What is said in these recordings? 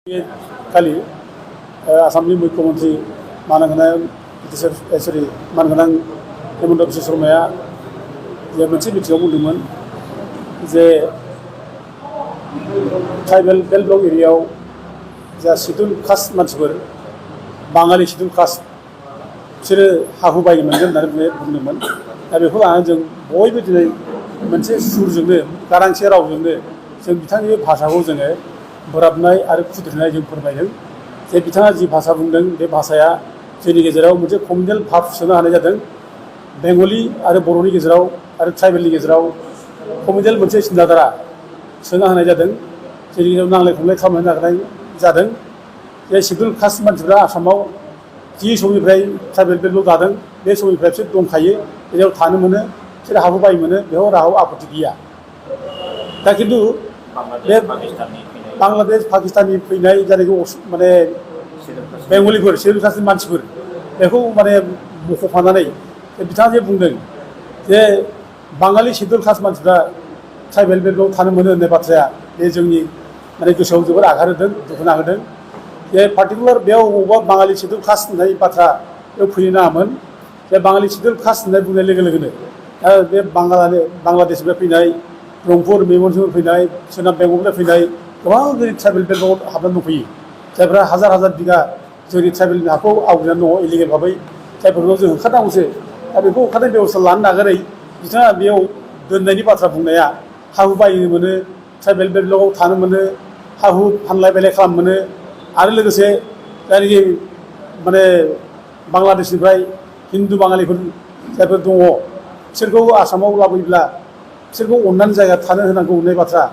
खालि आसामनि मुख्यमन्त्री मानगोनां मानगोनां हेमन्त बिश्व शर्माया जे मोनसे मिटिंआव बुंदोंमोन जे ट्राइबेल बेल्ट ब्लक एरियायाव जा शिड्युल कास्ट मानसिफोर बाङालि शिड्युल कास्ट बिसोरो हा-हु बायनो मोनगोन होननानै बुंदोंमोन। दा बेखौ लानानै जों बयबो दिनै मोनसे सुरजोंनो गारांसे रावजोंनो जों बिथांनि भाषाखौ जोङो बोराबनाय आरो खुद्रिनाय जों फोरमायदों जे बिथाङा जि भाषा बुंदों बे भाषाया जोंनि गेजेराव मोनसे कमिउनेल भाब सोनो हानाय जादों। बेंगलि आरो बर'नि गेजेराव आरो ट्राइबेलनि गेजेराव कमिउनेल मोनसे सिन्ताधारा सोनो हानाय जादों। जोंनि गेजेराव नांलाय खमलाय खालामनो नागिरनाय जादों जे शिड्युल कास्ट मानसिफ्रा आसामाव जि समनिफ्राय ट्राइबेल बेल्ट दादों बे समनिफ्राय बिसोर दंखायो, बेयाव थानो मोनो, बिसोर हा-हु बायनो मोनो, बेयाव रावबो आपत्ति गैया। दा खिन्थु बे बांलादेश पाकिस्ताननि फैनाय जायखौ माने बेंगलिफोर शिड्युल कास्टनि मानसिफोर बेखौ माने मख'फानानै बिथाङा जे बुंदों जे बाङालि शिड्युल कास्ट मानसिफ्रा ट्राइबेल बेल्टआव थानो मोनो होननाय बाथ्राया बे जोंनि माने गोसोआव जोबोर आघात होदों, दुखु नांहोदों। जे पार्टिकुलार बेयाव बबेबा बाङालि शिड्युल कास्ट होननाय बाथ्रा बेयाव फैनो नाङामोन। जे बाङालि शिड्युल कास्ट होननाय बुंनाय लोगो लोगोनो बे बांलादेशनिफ्राय फैनाय, रंपुर मेमनसिमनिफ्राय फैनाय, सोनाब बेंगलनिफ्राय फैनाय गोबां जोंनि ट्राइबेल बेल्टआव हाबनानै दंफैयो, जायफ्रा हाजार हाजार बिगा जोंनि ट्राइबेलनि हाखौ आवग्रिनानै दङ इलिगेल भाबै, जायफोरखौ जों होखारनांगौसो। दा बेखौ होखारनायनि बेबस्था लानो नागारै बिथाङा बेयाव दोननायनि बाथ्रा बुंनाया हा-हु बायनो मोनो, ट्राइबेल बेल्टआव थानो मोनो, हा-हु फानलाय बायलाय खालामनो मोनो, आरो लोगोसे जायनाखि माने बांलादेशनिफ्राय हिन्दु बाङालिफोर जायफोर दङ बिसोरखौ आसामाव लाबोयोब्ला बिसोरखौ अननानै जायगा थानो होनांगौ होननाय बाथ्रा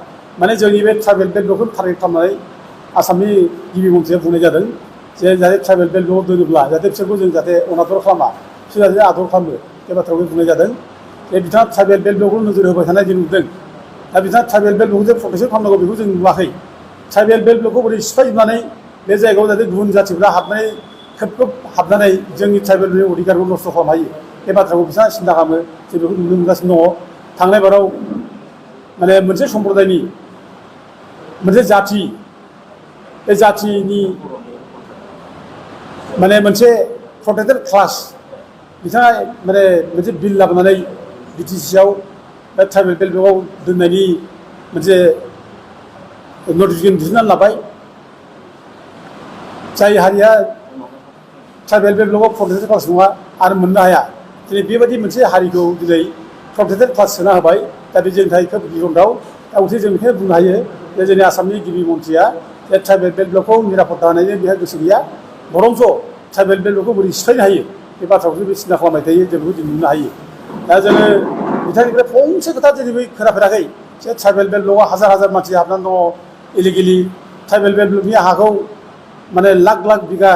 माने जोंनि बे ट्राइबेल बेल्टखौ टारगेट खालामनानै आसामनि गिबि मन्थ्रिया बुंनाय जादों जे जाहाथे ट्राइबेल बेल्टआव दोनोब्ला जाहाथे बिसोरखौ जों जाहाथे अनादर खालामा, बिसोर जाहाथे आदर खालामो, बे बाथ्राखौ बुंनाय जादों। जे बिथाङा ट्राइबेल बेल्टखौ नोजोर होबाय थानाय जों नुदों। दा बिथाङा ट्राइबेल बेल्टखौ जे प्रटेकसन खालामनांगौ बेखौ जों नुवाखै। ट्राइबेल बेल्टखौ बोरै सिफायजोबनानै बे जायगायाव जाहाथे गुबुन जाथिफ्रा हाबनानै खोब हाबनानै जोंनि ट्राइबेलनि अधिकारखौ नस्थ' खालामनो हायो, बे बाथ्राखौ बिथाङा सिन्था खालामो। जों बेखौ नुनो मोनगासिनो दङ। थांनाय बाराव माने मोनसे सम्प्रदायनि मोनसे जाथि, बे जाथिनि माने मोनसे प्रटेक्टेड क्लास बिथाङा माने मोनसे बिल लाबोनानै बिटिसिआव बे ट्राइबेल बेल्टआव दोननायनि मोनसे नटिफिकेसन दिहुननानै लाबाय। जाय हारिया ट्राइबेल बेल्टआव प्रटेक्टेड क्लास नङा आरो मोननो हाया, दिनै बेबायदि मोनसे हारिखौ दिनै प्रटेक्टेड क्लास सोना होबाय। दा बे जोंनि थाखाय खोब गिख्रंथाव। दा गथिखे जों बेखौनो बुंनो हायो जे जोंनि आसामनि गिबि मन्थ्रिया जे ट्राइबेल बेल्टखौ निरापत्ता होनायनि बेहा गोसो गैया, बरंस' ट्राइबेल बेल्टखौ बोरै सिफायनो हायो बे बाथ्राखौसो बे सिन्था खालामबाय थायो। जों बेखौ नुनो हायो। दा जोङो बिथांनिफ्राय फंसे खोथा दिनै खोनाफेराखै जे ट्राइबेल बेल्टआव हाजार हाजार मानसि हाबनानै दङ इलिगेलि, ट्राइबेल बेल्टनि हाखौ माने लाख लाख बिगा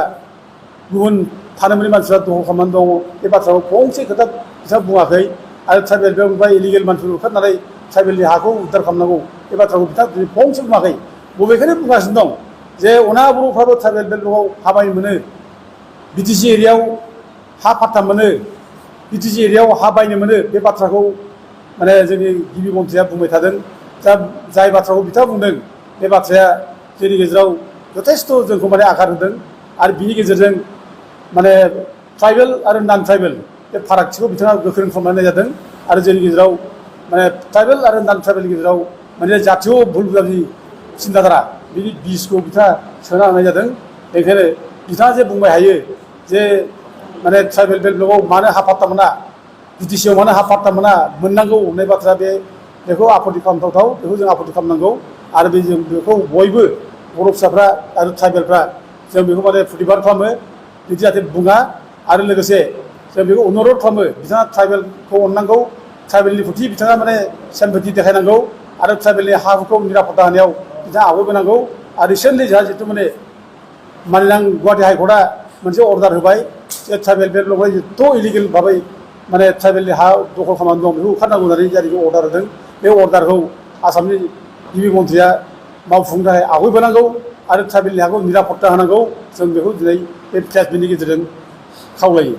गुबुन थानो मोनै मानसिफ्रा दखल खालामनानै दङ, बे बाथ्राखौ फंसे खोथा बिथाङा बुङाखै। आरो ट्राइबेल बेल्टनिफ्राय इलिगेल मानसिफोर होखारनानै ट्राइबेलनि हाखौ उद्धार खालामनांगौ, बे बाथ्राखौ बिथाङा दिनै फंसे बुङाखै। बबेखायनो बुंगासिनो दं जे अना-बर'फ्राबो ट्राइबेल बेल्टआव हा बायनो मोनो, बिटिसि एरियायाव हा फाट्टा मोनो, बिटिसि एरियायाव हा बायनो मोनो, बे बाथ्राखौ माने जोंनि गिबि मन्थ्रिया बुंबाय थादों। दा जाय बाथ्राखौ बिथाङा बुंदों बे बाथ्राया जोंनि गेजेराव जथेस्थ' जोंखौ माने आघात होदों। आरो बिनि गेजेरजों माने ट्राइबेल आरो नन ट्राइबेल बे फारागथिखौ बिथाङा गोख्रों खालामनाय जादों। आरो जोंनि गेजेराव माने ट्राइबेल आरो नन ट्राइबेलनि गेजेराव माने जातीय भुल बुजाबुजि सिन्ताधारा बिनि बिसखौ बिथाङा सोना होनाय जादों। बेनिखायनो बिथाङा जे बुंबाय हायो जे माने ट्राइबेल बेल्टआव मानो हा फाट्टा मोना, बिटिसिआव मानो हा फाट्टा मोना, मोननांगौ होननाय बाथ्रा बेखौ आपत्ति खालामथावथाव, बेखौ जों आपत्ति खालामनांगौ। आरो जों बेखौ बयबो बर' फिसाफ्रा आरो ट्राइबेलफ्रा जों बेखौ माने प्रतिबाद खालामो बिदि जाहाथे बुङा। आरो लोगोसे जों बेखौ अनुरद खालामो बिथाङा ट्राइबेलखौ अननांगौ, ट्राइबेलनि प्रति बिथाङा माने सेम्पेथि देखायनांगौ, आरो ट्राइबेलनि हा-हुखौ निरापत्ता होनायाव बिथाङा आवगायबोनांगौ। आरो रिसेन्टलि जोंहा जिथु मानिनां गुवाहाटि हाइकर्टआ मोनसे अर्डार होबाय जे ट्राइबेल बेल्टआवहाय एथ' इलिगेल भाबै माने ट्राइबेलनि हा दखल खालामनानै दं, बेखौ होखारनांगौ होननानै जायखौ अर्डार होदों, बे अर्डारखौ आसामनि गिबि मन्थ्रिया मावफुंनो थाखाय आवगायबोनांगौ आरो ट्राइबेलनि हाखौ निरापत्ता होनांगौ। जों बेखौ दिनै बे प्रेस मिटनि गेजेरजों खावलायो।